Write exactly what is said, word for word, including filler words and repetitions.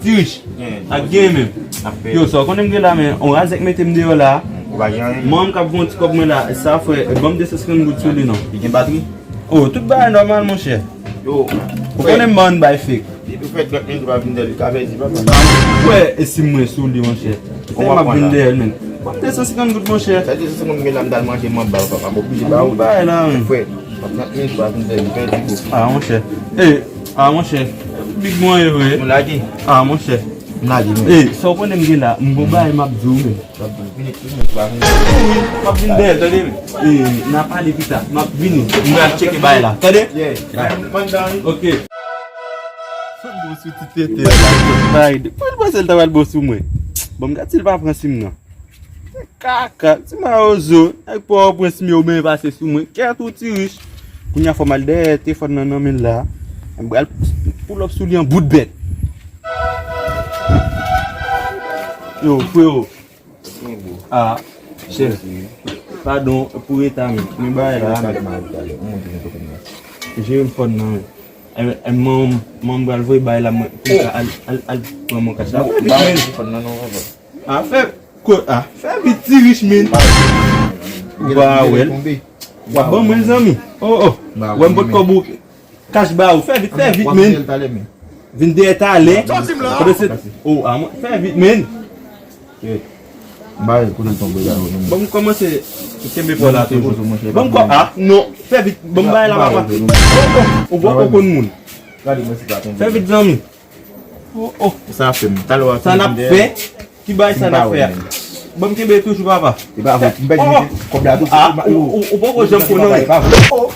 Ti rich. Gen. Ap gen menm. Ap fè. Yo, sa w konnen m gen la, men on razèk mete m deyò la. Ou pa gen anyen. Manman m k ap voye yon ti kòb mwen la. Sa frè, ban m de san senkant goud sou li non. Li gen batri? Oh, tout bagay nòmal, monchè. Yo, ou konnen m ban bay fake. Depi w fè trant minit ou pa vin dèyè l, li ka pèdi, papa. Frè, e si mwen sou li, monchè. Fè m ap vin dèyè l, men. Ban m de san senkant goud, monchè. Sa de san senkant goud la m t al manje manba, papa. M oblije ba ou. Bay la, men. Frè, trant minit ou pa vin dèyè l, li pèdi, bro. Ah, monchè. Eh, ah, monchè. Big mwen, e vre. Nou lage. Ah, monchè. M lage, men. Eh, sa w konnen m gen la, m gon bagay m ap di w, men. Wi, m ap vin dèyè, tande. Eh, n a pale pita. M ap vini. M pral tcheke bagay la. Tande? Ok. Bon sou ti tete la. Bay, mwen panse l ta pral bon sou mwen. Bon, m gad si l pa pran sim nan. Kaka, ti mawozo. Nèg pa w pran sim yo byen pase sou mwen. Kèt ou ti rich. Kounye a fò m al dèyè telefòn nan nan men l la. M pral pull up sou li an bout bèt. Yo, frero. Ah, chèf. Padon pou reta men. Men bagay la, men. Jere m fòn nan, men. E, e, manman, manman m pral voye bagay la, mwen, pou sa, al, al, al pran mwen kach la. Fè vit, men. Ah, fè, ko, ah, fè vit, ti rich, men. Ba, wè. W ap ban mwen, zanmi. Oh, oh. Wè, m pot kòb ou. Kach ba ou, fè vit, fè vit, men. Vin dèyè talè. Pandan se, oh, a mwen, fè vit, men. Bay, konnen tonbe la, non. Ban m kòmanse kenbe fò la toujou. Ban m kò, ah, non, fè vit, ban m bay la, papa. Oh, oh, ou poko konn moun. Fè vit, zanmi. Oh, oh. Sa fè m. Talè w ap sa n ap fè? Ki bay sa n ap fè a? Ban m kenbe toujou, papa. E pa vre, m pèdi kòb la tou. Ah, ou, ou, ou poko janm konnen. Oh, oh.